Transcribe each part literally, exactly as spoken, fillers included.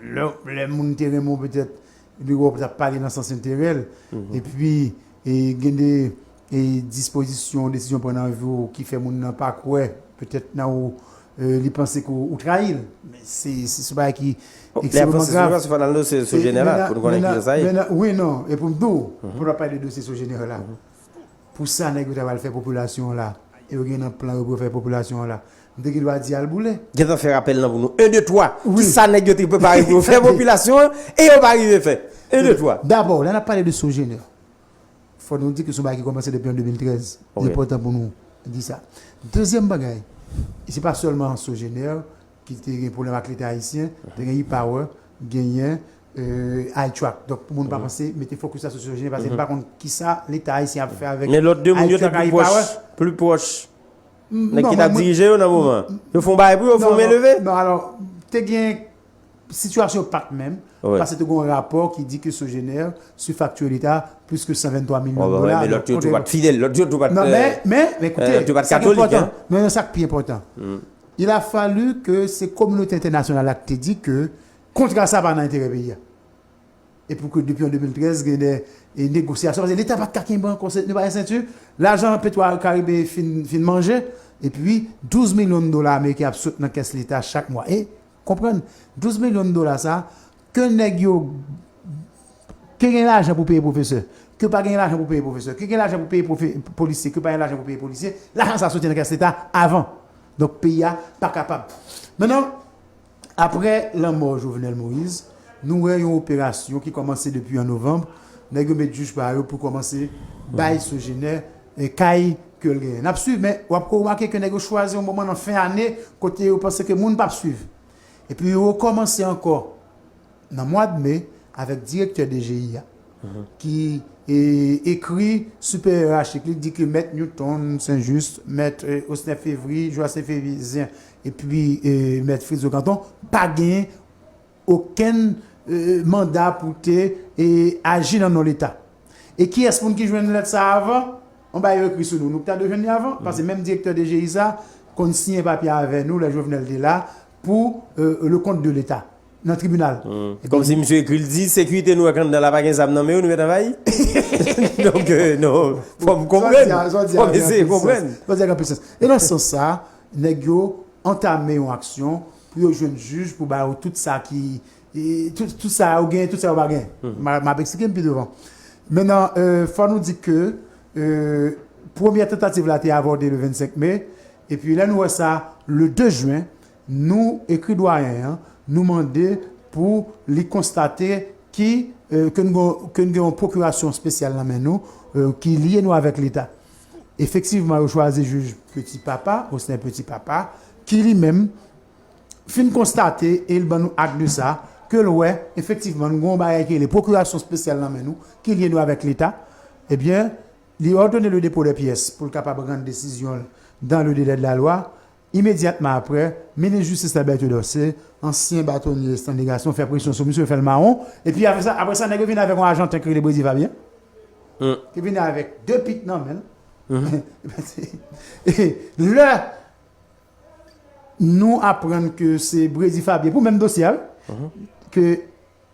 Lè, lè moun te renmen w, petèt, li wè w t ap pale nan sans enterè l. Epi, e, gen de e, dispozisyon, desizyon pran nan vi w ki fè moun nan pa kwè, petèt nan ou, e, li panse ke w, ou trayi l. Men se, se, se yon bagay ki ekstrememan grav. Fò n al dosye Sogener la, pou nou konnen kisa sa ye. Wi, non, e pou m di w, pou nou pale de dosye Sogener la. Pou sa nèg yo ta pral fè popilasyon an la, e yo gen nan plan yo pou yo fè popilasyon an la. M te gen dwa di al boule. Gentan fè rapèl nan pou nou. En, de, twa. Kisa nèg yo te prepare pou yo fè popilasyon an e yo pa rive fè? En, de, twa. Dabò, lè n ap pale de Sogener, fò nou di ke se yon bagay ki kòmanse depi an de mil trèz. Li enpòtan pou nou di sa. Dezyèm bagay, e se pa sèlman Sogener ki te gen pwoblèm ak Leta ayisyen, te gen E-Power, genyen, e, iTrack. Donk, pou moun pa panse, mete fokis la sou Sogener, paske m pa konn kisa Leta ayisyen ap fè avèk iTrack, E-Power. Men lòt de moun yo te pli pwòch, pli pwòch nèg ki t ap dirije yo nan moman. Yo fè yon bagay pou yo, fè yon men leve. Non, alò, te gen sitiyasyon pa t menm, paske te gen yon rapò ki di ke Sogener sifakture Leta plis ke san venntwa milyon dola. Men lòt yo tou pa t fidèl, lòt yo tou pa t, men, men, men, koute, lòt yo pa t katolik, men sa k pi enpòtan. Il a fallu que se kominote entènasyonal la ki te di ke kontra sa pa nan enterè peyi a. E pou ke depi an de mil trèz, gen de, e, negosyasyon, paske Leta pa t ka kenbe ankò, se, nou pa gen senti, lajan Petro Caribe fin, fin manje, epi douz milyon dola ameriken ap sot nan kès Leta chak mwa. E, konprann, douz milyon dola sa, ke nèg yo, ke gen lajan pou peye pwofesè, ke pa gen lajan pou peye pwofesè, ke gen lajan pou peye pwofe-, polisye, ke pa gen lajan pou peye polisye, lajan sa soti nan kès Leta avan. Donk, peyi a pa kapab. Mentnan, Apre lanmò Jovenel Moïse, nou wè yon operasyon ki kòmanse depi an novanm, nèg yo met jij pa yo pou kòmanse bay Sogener, e, kay ke l genyen. N ap swiv, men w ap remake ke nèg yo chwazi yon moman nan fen ane kote yo panse ke moun p ap swiv. Epi yo rekòmanse ankò nan mwa de me avèk direktè D G I a, ki, e, ekri siperyerachik li, di ke mèt Newton Saint-Just, mèt, e, Osner Févry, Jocelyn Févizien, epi, e, mèt Fritzo Canton, pa gen okenn, e, manda pou te, e, aji nan non Leta. E kiyès moun ki jwenn lèt sa a avan? Yon bagay yo ekri sou nou. Nou ki ta dwe jwenn li avan, paske menm direktè D G I sa konn siyen papye avè nou lè Jovenel te la pou, e, le compte de l'État nan tribinal. Kòmsi misye ekri l di, sekirite nou ak anndan la pa gen zam nan men yo, nou mèt anvayi. Donk, e, non, fò m konprann. Fò m eseye konprann. Sa w di a gen anpil sans. E nan sans sa, nèg yo antame yon aksyon pou yo jwenn jij pou ba yo tout sa ki, e, tout, tout sa yo gen, tout sa yo pa gen. M a, m ap eksplike m pi devan. Mentnan, e, fò nou di ke, e, premyè tantativ la te avòte le vennsenk me, epi lè nou wè sa, le de jen, nou ekri dwayen an, nou mande pou li konstate ki, e, ke n gen, ke n gen yon pwokirasyon espesyal nan men nou, e, ki lye nou avèk Leta. Efektivman, yo chwazi jij Petit Papa, Osner Petit Papa, ki li menm fin konstate, e l ban nou ak de sa, ke l wè, efektivman, nou gen yon bagay ki rele pwokirasyon espesyal nan men nou, ki lye nou avèk Leta. Ebyen, li ordonne le dépôt des pièces pou l kapab rann desizyon l dans le délai de la loi. Imedyatman apre, minis jistis la, Bertho Dorcé, ansyen batonye Stanley Gaston, fè presyon sou misye, fè l mawon. Epi apre sa, apre sa, nèg yo vin avèk yon ajanten ki rele Brady Fabien, ki vin avèk de pik nan men l. E lè nou aprann ke se Brady Fabien, pou menm dosye a, wi, ke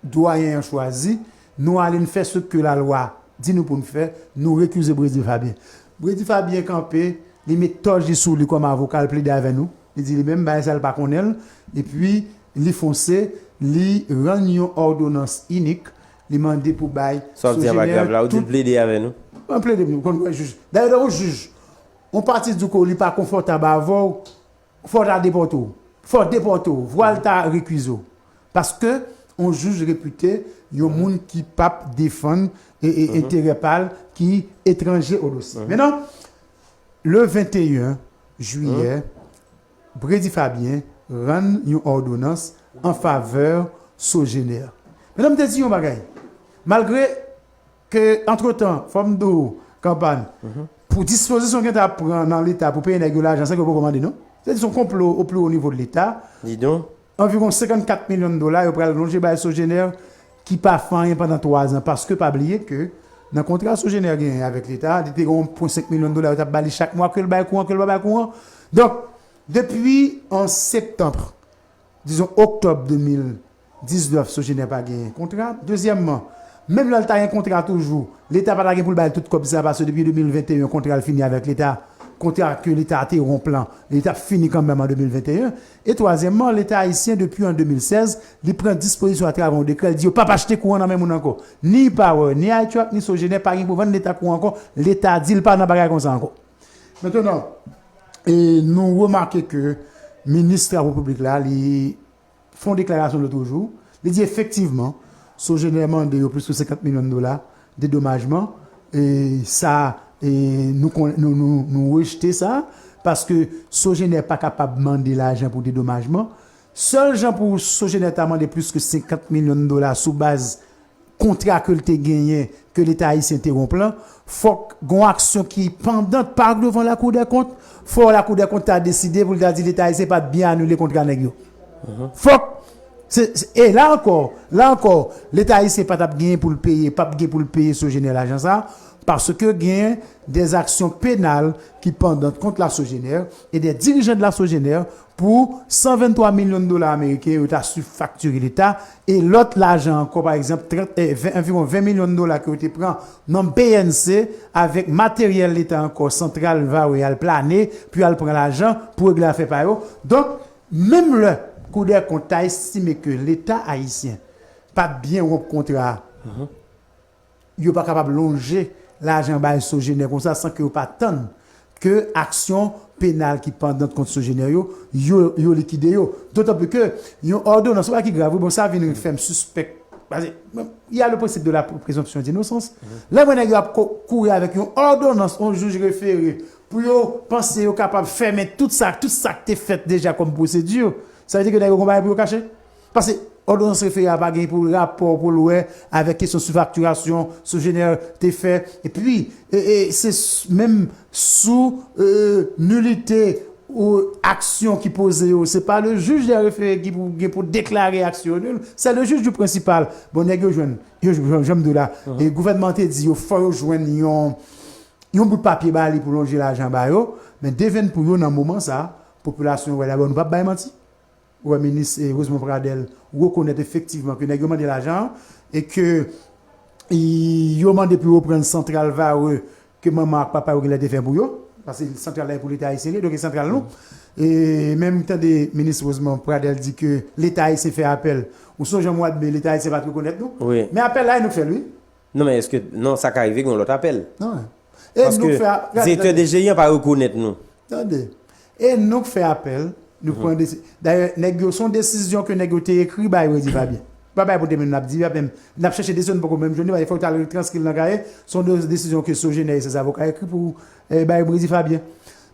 dwayen an chwazi, nou ale n fè sa ke lalwa di nou pou n fè, nou rekize Brady Fabien. Brady Fabien kanpe, li met tòj li sou li kòm avoka, l plede avè nou. Li di li menm, bagay sa l pa konnen l. Epi, li fonse, li rann yon òdonans inik, li mande pou bay Sogener. Sa w di a pa grav la, ou di l plede avè nou? Mwen plede, mwen konn wè jij. Dayè, lè yon jij, yon pati di w ke li pa konfòtab avè w, fò w ta depòte w. Fò w depòte w. Vwal ta rekize w. Paske yon jij repite, yon moun ki p ap defann e, e, enterè pa l, ki etranje o dosye. Mentnan, le venteyen jiyè, Brady Fabien rann yon òdonans an favè Sogener. Mentnan, m te di yon bagay. Malgre ke, antretan, fò m di w, Kanpan, pou dispozisyon ke n ta pran nan Leta pou peye nèg yo lajan san ke yo poko mande nou. Se di se yon konplo o pli wo nivo de Leta. Di donk. Anviwon senkannkat milyon dola yo pral lonje bay Sogener ki pa fè anyen pandan twazan. Paske pa bliye ke nan kontra Sogener genyen avèk Leta, li te gen yon pwen senk milyon dola yo t ap ba li chak mwa, ke l bay kouran, ke l pa bay kouran. Donk, depi an septanm, dizon oktòb de mil diznèf, Sogener pa gen kontra. Dezyèmman, menm lè l ta gen kontra toujou, Leta pa ta gen pou l bay tout kòb sa, paske depi de mil venteyen, kontra l fini avèk Leta. Kontra ke Leta te wonp lan, li t ap fini kanmenm an de mil venteyen. E twazyèmman, Leta ayisyen, depi an de mil sèz, li pran dispozisyon atravè yon dekrè, li di yo p ap achte kouran nan men moun ankò. Ni Power, ni iTrack, ni Sogener pa gen pou vann Leta kouran ankò. Leta di l pa nan bagay konsa ankò. Mentnan, e nou remake ke minis travo piblik la, li fè yon deklarasyon lòt jou. Li di efektivman, Sogener mande yo plis ke senkant milyon dola dedomajman. E sa, e nou, kon- nou, nou, nou rejte sa, paske Sogener pa kapab mande lajan pou dedomajman. Sèl jan pou Sogener ta mande plis ke senkant milyon dola sou baz kontra ke l te genyen, ke Leta ayisyen te wonp lan, fòk gon aksyon ki pandant pa devan Lakou dè Kont, fò Lakou dè Kont ta deside pou l ta di Leta ayisyen pa t byen anile kontra nèg yo. Fòk, se, se- e la ankò, la ankò, Leta ayisyen pa t ap genyen pou l peye, p ap gen pou l peye Sogener lajan sa, paske genyen des actions pénales ki pandant kont la Sogener e des dirijan de la Sogener pou san venntwa milyon dola ameriken yo ta sifakture Leta, e lòt lajan ankò, pa egzanp, trant, eh, ven, anviwon ven milyon dola ke yo te pran nan B N C avèk materyèl Leta ankò, Santral Vare al plane, pou y al pran lajan pou regle afè pa yo. Donk, menm lè Kou dè Kont ta estime ke Leta ayisyen pa t byen wonp kontra a, yo pa kapab lonje lajan bay Sogener konsa san ke yo pa tann ke aksyon penal ki pandant kont Sogener yo, yo, yo likide yo. Dotan pli ke yon òdonans, ou wè ki grav, wi, bon, sa vin fè m sispèk. Paske, il y a le principe de la présomption d'innocence. Lè mwen nèg yo ap ko- kouri avèk yon òdonans, yon jij refere, pou yo panse yo kapab fèmen tout sa, tout sa k te fèt deja kòm pwosedi, sa vle di ke nèg yo gon bagay pou yo kache. Paske òdonans refere a pa gen pou rapò pou l wè avèk kesyon sou faktirasyon, Sogener te fè. Epi, e, e, se s- menm sou, e, nilite ou aksyon ki poze yo, se pa le juge des référés ki pou gen pou deklare aksyon yo nil, c'est le juge du principal. Bon, nèg yo jwenn, yo jwenn, jan m di w la, e gouvènman te di yo fò yo jwenn yon, yon bout papye ba li pou lonje lajan ba yo, men devèn pou yo nan moman sa, popilasyon wè dabò nou p ap bay manti. Ou wè minis, e, Rosemond Pradel rekonèt efektivman ke nèg yo mande lajan an e ke i- yo mande pou yo pran Santral Vare ke manman ak papa yo genlè te fè pou yo, paske Santral la e pou Leta ayisyen li, donk e Santral nou. E menm tande minis Rosemond Pradel di ke Leta ayisyen fè apèl. Ou sonje an mwa de me, Leta ayisyen pa t rekonèt nou. Wi. Men apèl la, e nou k fè l, wi. Non, men èske, non, sa ka rive gen yon lòt apèl. Non. E paske nou k fè a- direktè D G I an pa rekonèt nou. Tande. E nou k fè apèl, nou pran desi- Dayè, nèg yo, se yon desizyon ke nèg yo te ekri bay Brady Fabien. Pa bay pou demen n ap di, n ap, n ap chèche desizyon, nou poko menm jwenn li, paske fòk ta al retranskri l nan kaye. Se yon de- desizyon ke Sogener e sèz avoka ekri pou, eh, bay Brady Fabien.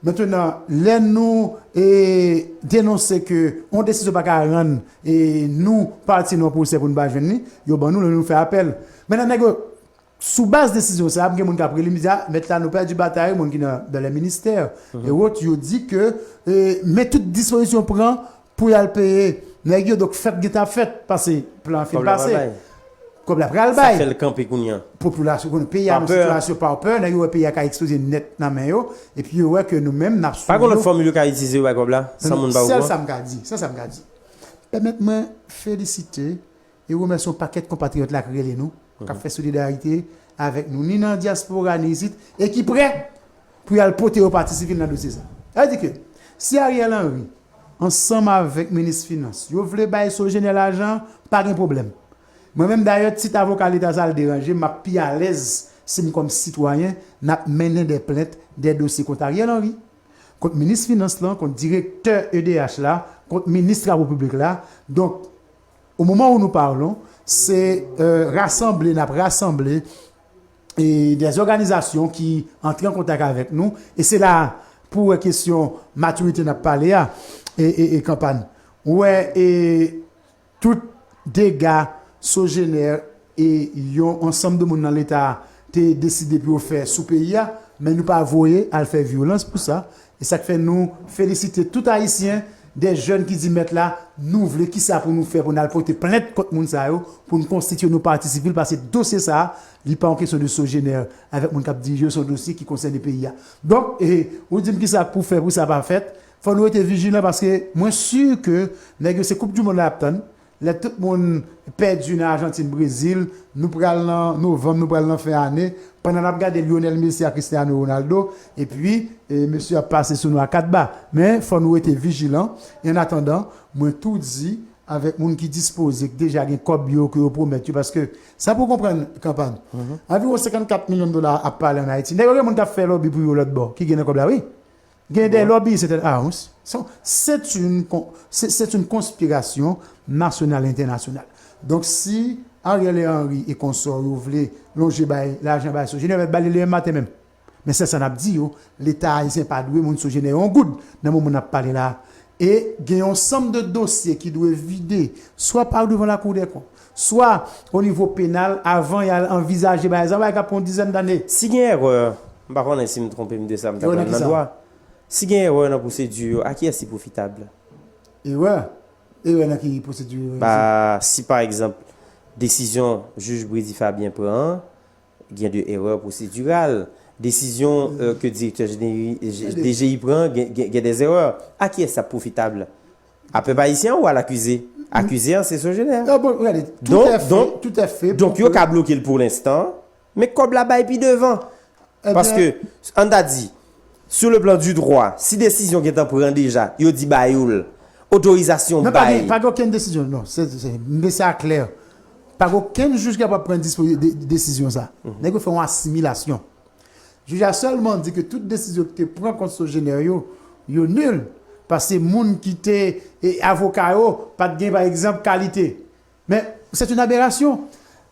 Mentnan, lè nou, eh, denonse ke yon desizyon pa ka rann, eh, nou pati nan yon pwosè pou nou pa jwenn li, yo ban nou, lè nou fè apèl. Mentnan, nèg yo, sou baz desizyon sa a, gen moun k ap rele m di, a, mèt la, nou pèdi batay, moun ki nan, dans les ministères e wòt, yo di ke, eh, men tout dispozisyon pran pou y al peye nèg yo, donk fèt gentan ap fèt, paske plan an fin pase. Kòb la pral bay. Sa fè l kanpe kounye a. Popilasyon, konnen peyi a nan sitiyasyon pa pè, nèg yo wè peyi a ka eksploze nèt nan men yo, epi yo wè ke nou menm, n ap swiv yo. Pa gen lòt fòmil yo ka itilize yo bay kòb la, san moun pa okouran? Sèl sa m ka di, sèl sa m ka di. Pèmèt mwen felisite e remèsye yon pakèt konpatriyòt la k rele nou, k ap fè solidarite avèk nou, ni nan dyaspora, ni isit, e ki prè pou y al pote yo pati sivil nan dosye sa. Sa vle di ke si Ariel Henry, ansanm avèk minis finans, yo vle bay Sogener lajan, pa gen pwoblèm. Mwen menm, dayè, tit avoka Leta sa a l deranje m, m ap pi alèz si m, kòm sitwayen, n ap mennen de plent, de dosye kont Ariel Henry, kont minis finans lan, kont direktè E D H la, kont minis travo piblik la. Donk, au moment où nous parlons, se, euh, rasanble, n ap rasanble, e, de zòganizasyon ki antre an kontak avèk nou. E se la pou wè kesyon matirite n ap pale a, e, e, e kanpay. Ou wè, e, tout dega Sogener e yon ansanm de moun nan Leta te deside pou yo fè sou peyi a, men nou pa voye al fè vyolans pou sa. E sa k fè nou felisite tout Ayisyen, de jèn ki di, mèt la, nou vle kisa pou nou fè pou n al pote plent kont moun sa yo, pou n konstitye nou pati sivil, paske dosye sa a, li pa yon kesyon de Sogener avèk moun k ap dirije yo, se yon dosye ki konsène peyi a. Donk, e, ou di m kisa pou fè pou sa pa fèt, fò nou rete vijilan, paske mwen si ke nèg yo se koup di mond la y ap tann. Lè tout moun pèdi nan Ajantin, Brezil, nou pral nan novanm, nou pral nan fen ane, pandan n ap gade Lionel Messi ak Cristiano Ronaldo, epi e, mesye ap pase sou nou a kat ba. Men, fò nou rete vijilan. E an atandan, mwen tou di avèk moun ki dispoze, ki deja gen kòb yo, ke yo pwomèt yo, paske sa pou konprann, Kanpan, anviwon senkannkat milyon dola ap pale ann Ayiti. Nèg yo gen moun k ap fè lòbi pou yo lòt bò, ki gen nan kòb la, wi. Gen de lòbi, se tèt a, wi. Se, se yon kon- se, se yon konspirasyon nasyonal e entènasyonal. Donk, si Ariel Henry e konsò yo vle lonje bay lajan bay Sogener, yo mèt ba li lemen maten menm. Men sèl sa n ap di yo, Leta ayisyen pa dwe moun Sogener yon goud nan moman n ap pale la. E gen yon sanm de dosye ki dwe vide, swa pa devan Lakou dè Kont, swa o nivo penal, avan y al anvizaje bagay sa, bagay k ap pran yon dizèn dane. Si gen erè, m pa konnen si m twonpe m de sa, m t ap pran nan dwa. Si gen erè nan pwosedi yo, a kiyès li pwofitab? Erè? Erè nan ki pwosedi? Ba, si pa egzanp, desizyon jij Brady Fabien pran an, gen de erè pwosediral. Desizyon euh, ke direktè jeneri- je- D G I pran, gen, gen, gen de erè. A kiyès sa pwofitab? A pèp ayisyen ou a lakize? Akize an se Sogener. Non, bon, gade, tout Donk, est fait, donk, tout est fait donk pou yo ke- ka bloke l pou lenstan, men kòb la bay pi devan. Paske, ann ta di, sur le plan du droit, si desizyon gentan pran deja, yo di ba yo l, otorizasyon bay. Non, pa gen, pa gen okenn desizyon, non. Se, se, m vle sa klè. Pa gen okenn jij ki kapab pran dispo- de- desizyon sa. Nèg yo fè yon asimilasyon. Jij la sèlman di ke tout desizyon ki te pran kont Sogener yo, yo nil. Paske moun ki te e, avoka yo, pa t gen, pa egzanp, kalite. Men, se yon aberasyon.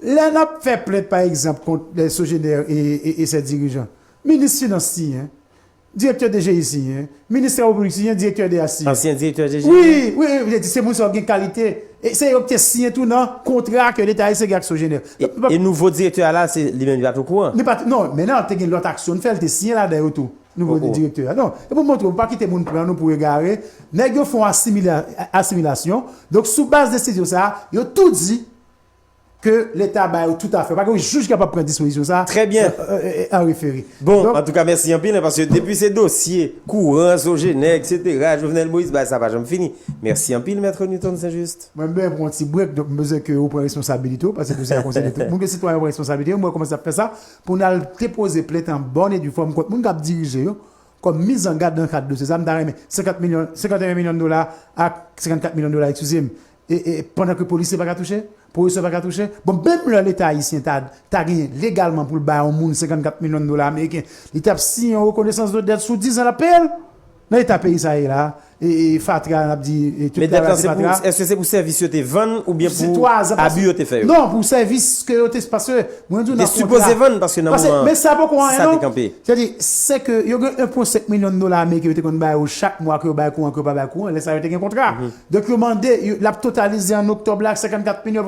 Lè n ap fè plent, pa egzanp, kont e, Sogener e, e, e sè dirijan, minis finans siyen, direktè D G I siyen, minis travo piblik siyen, direktè D H siyen. Ansyen direktè D G I. Wi, wi, wi, vle di, se moun sa yo gen kalite. E se yo ki te siyen tou nan kontra ke Leta ayisyen gen ak Sogener. E, e nouvo direktè a la, se li menm li pa t okouran? Li pa t, non, men nan, te gen lòt aksyon n fè, li te siyen ladan yo tou. Nouvo direktè a. Non, e pou montre w, pa kite moun pran nou pou egare. Nèg yo fè yon asimila- asimilasyon. Donk, sou baz desizyon sa a, yo tou di ke Leta ba yo tout afè. Pa gen yon jij ki kapab pran dispozisyon sa a. Trè byen. An refere. Bon, antouka, mèsi anpil, paske depi se dosye kouran, Sogener, etsetera, Jovenel Moïse, bagay sa pa janm fini. Mèsi anpil, Mèt Newton Saint-Just. Mwen menm pran yon ti brèk, donk m bezwen ke ou pran responsabilite w, paske dosye a konsène tout moun, ke sitwayen yo pran responsabilite yo, mwen kòmanse ap fè sa, pou n al depoze plent an bòn e di fòm kont moun k ap dirije yo, kòm mizangad nan kad dosye sa, m ta renmen senkant milyon, senkant e en milyon dola ak senkannkat milyon dola, eskize m, e, e, pandan ke polisye pa ka touche, pwofesè pa ka touche. Bon, menm lè Leta ayisyen ta, ta genyen legalman pou l bay yon moun senkannkat milyon dola ameriken, li t ap siyen yon rekonesans de dèt sou diz an l ap peye l. Nan eta peyi sa ye la, e, e fatra, n ap di, e, tout travay se fatra. Men dèt lan, se pou, èske se pou sèvis yo te vann oubyen pou abi yo te fè yo? Non, pou sèvis ke yo te, paske, mwen di w nan kontra. Te sipoze vann, paske nan moman sa te kanpe. Sètadi, se ke yo gen en pwen senk milyon dola ameriken yo te konn ba yo chak mwa, ke yo bay kouran, ke yo pa bay kouran, lè sa yo te gen kontra. Donk, yo mande, yo- l ap totalize an oktòb la, senkannkat milyon.